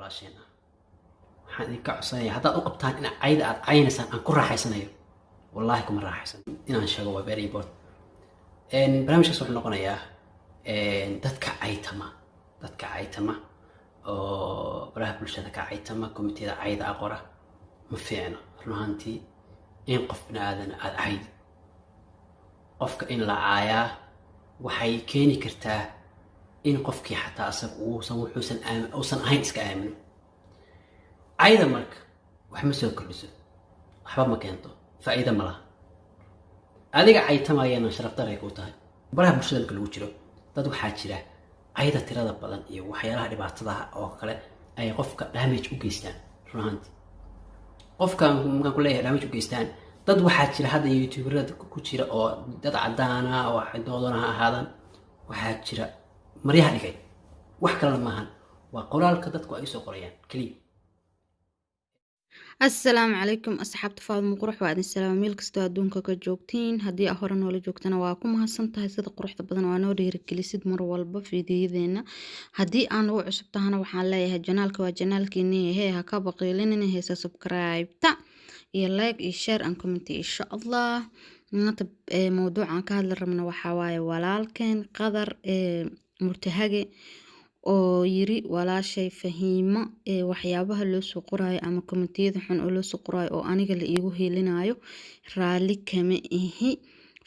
Walaasheen ah, waxaan idinka codsanaya, haddaad u qabtaan in cayda aad caynaysaan aan ku raaxaysanayo, wallaahi kuma raaxaysan. Inaan sheego waa very important. Barnaamijkaas wuxuu noqonayaa dadka caytama oo baraha bulshada ka caytama, commentiyada cayda a qora. Ma fiicno run ahaantii in qof bini aadan aada cayd. Qofka in la caayaa waxay keeni kartaa in qofkii xataa asaga uusan wuxuusan uusan ahayn iska aamino. Cayda marka wax ma soo kordhiso, waxba ma keento, faa'iido ma laha. Adiga caytamayana sharaf daray kuu tahay. Baraha bulshada marka lagu jiro, dad waxaa jira cayda tirada badan iyo waxyaalaha dhibaatadaha oo kale ay qofka damage u geystaan. Run ahaantii, qofka markaan ku leeyahay damage u geystaan, dad waxaa jira hadda youtuberada ku jira oo dad cadaana oo doodona ha ahaadaan, waxaa jira maryaha dhigay. Wax kalena maahan, waa qoraalka dadku ay usoo qorayaan keliya. Asalaamu calaykum asxaabta, Faadmo Qurux waa idin salaama meel kastoo adduunka ka joogtiin. Haddii aa hore noola joogtana, waa ku mahadsan tahay sida quruxda badan waa noo dhiirigelisid mar walba fiidiyadeena. Haddii aan ugu cusub tahana, waxaan leeyahay channelka waa channelkiini, hee ha ka baqiilinin, heesa subscribe-ta iyo like iyo share and comment, insha Allah. Maanta mawduucan ka hadli rabna waxaa waaye walaalkeen Qadar Murtahage oo yiri walaashay Fahiimo ee waxyaabaha loo soo qoraayo ama commentiyada xun oo loo soo qoraayo oo aniga la iigu hiilinayo raalli kama ihi,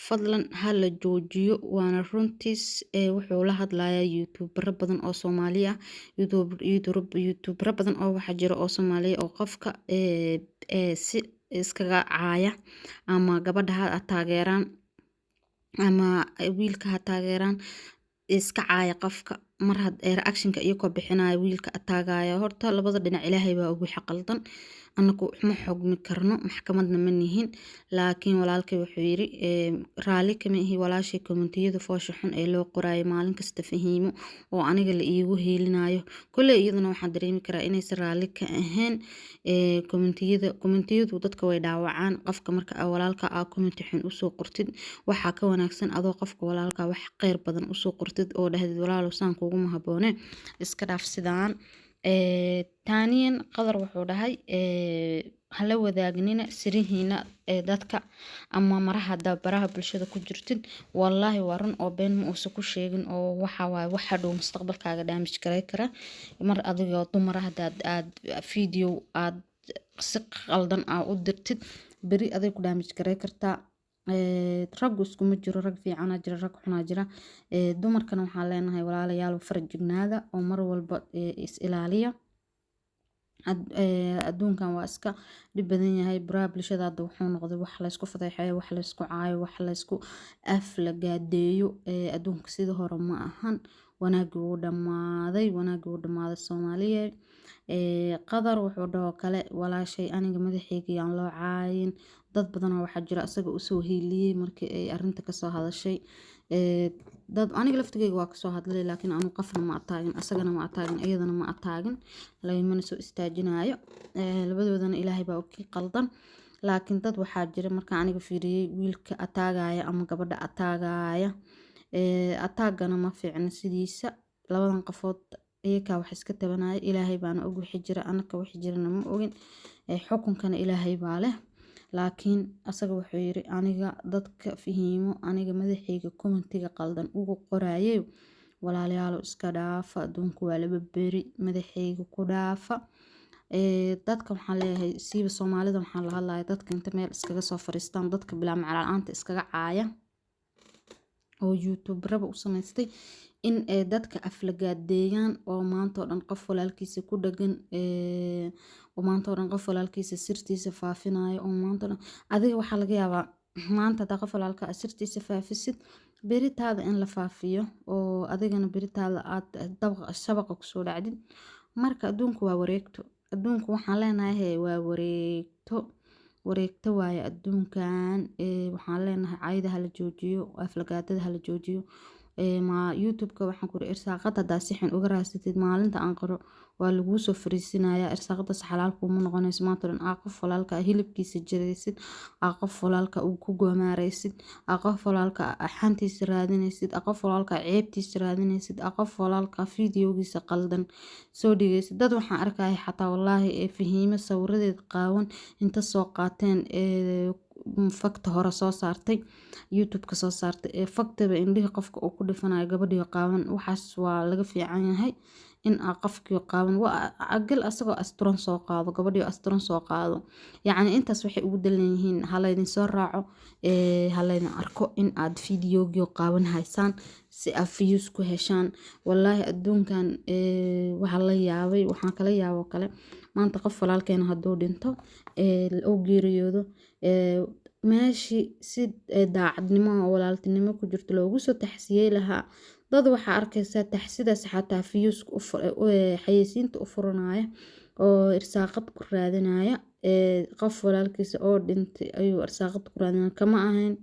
fadlan ha la joojiyo. Waana runtiis. Wuxuu la hadlayaa youtubero badan oo Soomaali ah, youtubero badan oo waxaa jira oo Soomaaliya oo qofka si iskaga caaya, ama gabadha ha taageeraan ama wiilka ha taageeraan, iska caaya qofka mar had reactionka iyakoo bixinaya wiilka ataagaya. Horta labada dhinac Ilaahay baa ugu xaqaldan, anagu ma xugmi karno, maxkamadna ma nihin. Laakiin walaalkay wuxuu yiri, raalli kama ihi walaashay commentiyada foosha xun ee loo qoraayo maalin kasta Fahiimo oo aniga la iigu hiilinayo. Kolley iyaduna waxaan dareemi karaa inaysan raalli ka ahayn commentiyada. Commentiyadu dadka way dhaawacaan. Qofka marka walaalka aa commenti xun usoo qortid, waxaa ka wanaagsan adoo qofka walaalka wax kheyr badan usoo qortid oo dhahdid, "Walaalow, saan kuguma haboone, iska dhaaf sidaan." Taaniyan Qadar wuxuu dhahay, hala wadaagnina sirihiina dadka ama maraha hadaa baraha bulshada ku jirtid. Wallaahi waa run oo been ma uusan ku sheegin, oo waxa waaye wax hadhow mustaqbalkaaga damage garay kara. Mar adigoo dumar ah hadaad aad video aad si qaldan aa u dirtid, beri aday ku damage garay kartaa. Raggu iskuma jiro, rag fiicanaa jira, rag xunaa jira. Dumarkana waxaan leenahay, walaalayaal, farajignaada oo mar walba is ilaaliya. Adduunkan waa iska dhib badan yahay. Baraha bulshada hadda wuxuu noqday wax laysku fadeexeeyo, wax laysku caayo, wax laysku aflagaadeeyo. Adduunka sida hore ma ahan, wanaagii wuu dhammaaday, wanaagii wuu dhammaaday, Soomaaliyeed. Qadar wuxuu dhahoo kale, walaashay aniga madaxayga yaan loo caayin. Dad badanoo waxaa jira isaga usoo hiiliyey markii ay arrinta kasoo hadashay. Dad aniga laftigeyga waa kasoo hadlay, laakiin anu qofna ma ataagin, asagana ma ataagin, iyadana ma ataagin, laymana soo istaajinayo. Labadoodana Ilaahay baa kii qaldan. Laakiin dad waxaa jira marka aniga fiiriyey wiilka ataagaya ama gabadha ataagaya. Ataagana ma fiicna sidiisa. Labadan qofood iyakaa wax iska tabanaya, Ilaahay baana og wixi jira, anaka wixi jirana ma ogin, xukunkana Ilaahay baa leh. Laakiin asaga wuxuu yiri, aniga dadka Fahiimo aniga madaxayga commentiga qaldan ugu qorayay, walaalayaalo, iska dhaafa. Adduunku waa laba beri, madaxayga ku dhaafa. Dadka waxaan leeyahay, siiba Soomaalida waxaan la hadlaya, dadka inta meel iskaga soo fariistaan dadka bilaa macala-aanta iskaga caaya oo youtuberaba u samaystay in ay dadka aflagaadeeyaan, oo maanta oo dhan qof walaalkiisa ku dhagan, oo maanta oo dhan qof walaalkiisa sirtiisa faafinayo, oo maanta oo dhan adiga waxaa laga yaabaa maanta haddaa qof walaalka aad sirtiisa faafisid, beritaada in la faafiyo oo adigana beritaada aad shabaqa kusoo dhacdid. Marka adduunku waa wareegto. Adduunku waxaan leenahay waa wareegto, wareegto waaye adduunkan. Waxaan leenahay cayda hala joojiyo, aflagaadada hala joojiyo. Ma YouTube-ka waxaan ku iri, irsaaqad haddaa si xun uga raasatid, maalinta aan qoro waa laguu soo fariisinayaa. Irsaaqadaas xalaal kuuma noqonayso. Maanta dhan aa qof walaalka hilibkiisa jaraysid, aa qof walaalka uu ku gomaaraysid, aa qof walaalka xantiisa raadinaysid, aa qof walaalka ceebtiisa raadinaysid, aa qof walaalka fideogiisa qaldan soo dhigaysid. Dad waxaan arkaya xataa, wallaahi, ee Fahiimo sawiradeed qaawan inta soo qaateen ee fagta hore soo saartay, YouTube-ka soo saartay, ee fagtaba indhihii qofka uu ku dhifanayo gabadhii qaawan. Waxaas waa laga fiican yahay in aa qofkii qaawan gal asagoo asturan soo qaado, gabadhii asturan soo qaado. Yacni intaas waxay ugu dalan yihiin halaydin soo raaco, halaydin arko in aad fideogii qaawan haysaan si aad views ku heshaan. Wallaahi, adduunkan waxaa la yaabay, waxaan kala yaabo kale, maanta qof walaalkeena hadduu dhinto oo geeriyoodo, meeshii si daacadnimo oo walaaltinimo ku jirto loogu soo taxsiyey lahaa, dad waxaa arkaysaa taxsidaas xataa views xayeysiinta u furanaya oo irsaaqad ku raadinaya. Qof walaalkiisa oo dhintay ayuu irsaaqad ku raadinaya. Kama ahayn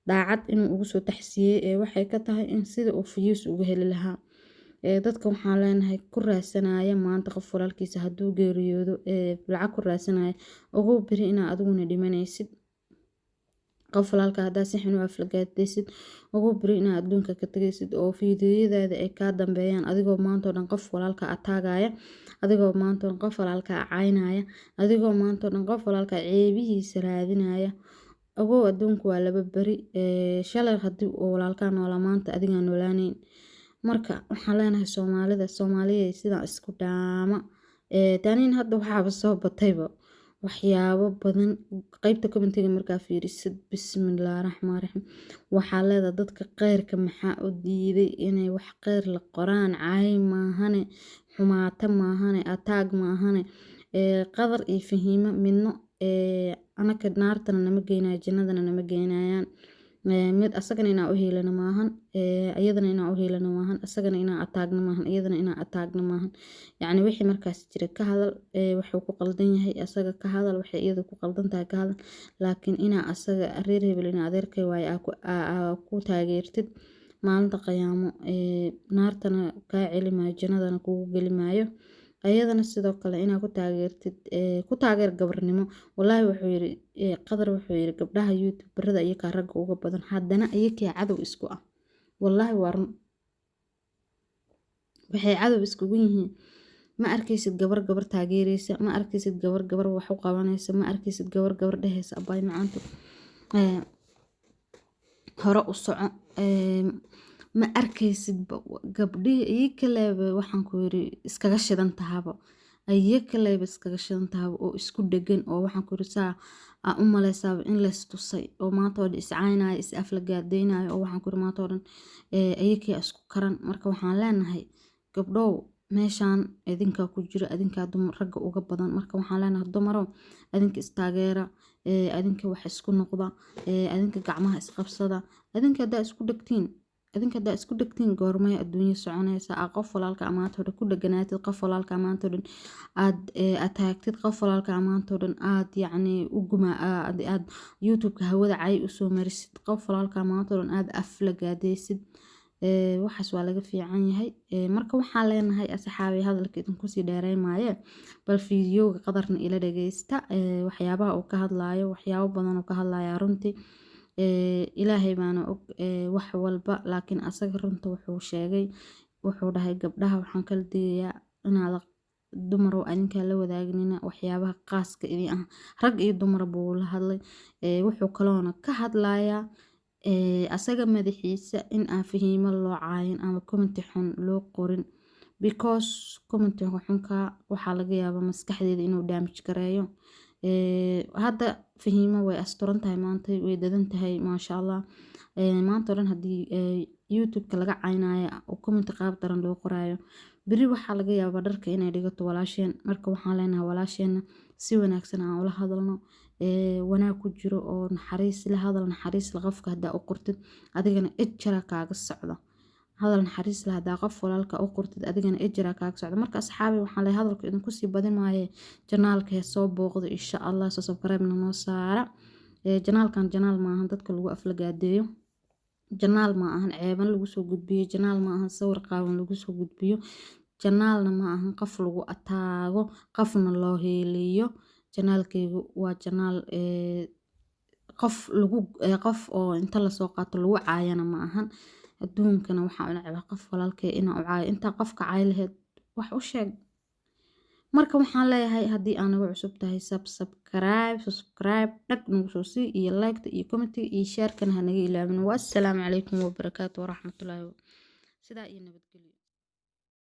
daacad inuu ugu soo taxsiyey, ee waxay ka tahay in sida uu views uga heli lahaa. Dadka waxaan leenahay ku raadsanaya maanta qof walaalkiisa hadduu geeriyoodo lacag ku raadsanaya, ugu biri inaa adiguna dhimanaysid. Qof walaalka haddaa si xun u aflagaadaysid, ugu biri inaa adduunka ka tagaysid oo fiidiyoyadaada ay kaa dambeeyaan, adigoo maanta oo dhan qof walaalka ataagaya, adigoo maanta oo dhan qof walaalka caynaya, adigoo maanta oo dhan qof walaalka ceebihiisa raadinaya. Ogow, adduunku waa laba beri. Shalay haddii uu walaalkaa noolaa, maanta adigaa noolaaneyn. Marka waxaan leenahay Soomaalida, Soomaaliya sidaan isku dhaama. Taniin hadda waxaaba soo batayba waxyaabo badan. Qeybta commentiga markaa fiirisid, bismillaahi raxmaan raxiim, waxaa leedahay dadka kheyrka maxaa u diiday inay wax kheyr la qoraan? Caay maahane, xumaato maahane, ataag maahane. Qadar iyo Fahiimo midno anaka naartana nama geynayo, jannadana nama geynayaan. Mid asagana inaa u hiilano maahan, iyadana inaa u hiilano maahan, asagana inaa ataagno maahan, iyadana inaa ataagno maahan. Yacni wixii markaas jira ka hadal, wuxuu ku qaldan yahay asaga ka hadal, waxay iyada ku qaldan tahay ka hadal. Laakiin inaa asaga reer hebel, inaa adeerkay waaye aa ku taageertid, maalinta qiyaamo naartana kaa celi maayo, jannadana kugu geli maayo. Ayadana sidoo kale inaa ku taageertid, ku taageer gabarnimo. Wallaahi, wuxuu yiri Qadar, wuxuu yiri gabdhaha youtuberada iyakaa ragga uga badan, haddana iyakaa cadow isku ah. Wallaahi, waa run. Waxay cadow iskugu yihiin, ma arkaysid gabar gabar taageereysa, ma arkaysid gabar gabar wax u qabanaysa, ma arkaysid gabar gabar dhehaysa abaay macaanto, hore u soco. Ma arkaysid gabdhihii iyakaleba. Waxaan ku yiri iskaga shidan tahaba, iyakaleba iskaga shidan tahaba oo isku dhegan, oo waxaan ku yiri saa aa u maleysaaba in lays tusay, oo maanta oo dhan is caynaayo, is aflagaadeynayo, oo waxaan ku yiri maanta oo dhan iyakii isku karan. Marka waxaan leenahay, gabdhow, meeshaan idinkaa ku jira, idinkaa dumar ragga uga badan. Marka waxaan leenahay, dumarow, idinka istaageera, idinka wax isku noqda, idinka gacmaha isqabsada. Idinka haddaa isku dhegtiin, idinka haddaa isku dhegtiin, goormay adduunyo soconaysa? Aa qof walaalka maanta oo dhan ku dheganaatid, qof walaalka maanta oo dhan aad ataagtid, qof walaalka maanta oo dhan aad yacni u guma, aad YouTube-ka hawada cay usoo marisid, qof walaalka maanta oo dhan aad aflagaadeysid, waxaas waa laga fiican yahay. Marka waxaan leenahay, asxaabi, hadalka idinku sii dheereyn maaye, bal fiidiyowga Qadarna ila dhageysta, waxyaabaha uu ka hadlaayo. Waxyaabo badan uu ka hadlaya runtii. Ilaahay baana og wax walba, laakiin asaga runta wuxuu sheegay, wuxuu dhahay gabdhaha waxaan kala digayaa inaad dumarow adinkaa la wadaagnina waxyaabaha qaaska idin ah. Rag iyo dumar buu la hadlay. Wuxuu kaloona ka hadlayaa asaga madaxiisa in aan Fahiimo loo caayin ama commenti xun loo qorin, because commentiga xunka waxaa laga yaabaa maskaxdeeda inuu damage gareeyo. Hadda Fahiimo way asturan tahay maanta, way dadan tahay, maasha Allah. Maanta oo dhan haddii YouTube-ka laga caynayo oo commenti qaab daran loo qoraayo, beri waxaa laga yaabaa dharka inay dhigato walaasheen. Marka waxaan leenahay, walaasheena si wanaagsan aan ula hadalno, wanaag ku jiro oo naxariis la hadal. Naxariis la qofka haddaa u qortid, adigana ejara kaaga socda. Hadal naxariis leh haddaa qof walaalka u qortid, adigana ejara kaaga socda. Marka asxaabi, waxaan leeyahay, hadalka idinku sii badin maaye, channelka hee soo booqdo insha Allah, soo subscribe noo saara. Channelkan channel maahan dadka lagu aflagaadeeyo. Channel ma ahan ceeban lagu soo gudbiyo, channel ma ahan sawir qaawan lagu soo gudbiyo, channelna ma ahan qof lagu ataago, qofna loo heeliyo. Channelkaygu waa channel qof lagu qof oo inta lasoo qaato lagu caayana ma ahan. Adduunkana waxaan u necbahay qof walaalkay inaan u caayo. Intaa qofka caay lahayd, wax u sheeg. Marka waxaan leeyahay, haddii aa nagu cusub tahay, subscribe dhag nagu soo sii, iyo like iyo commentiga iyo sharekana ha naga ilaawin. Wassalaamu calaykum wabarakaatu waraxmatullaahi. Sidaa iyo nabadgelyo.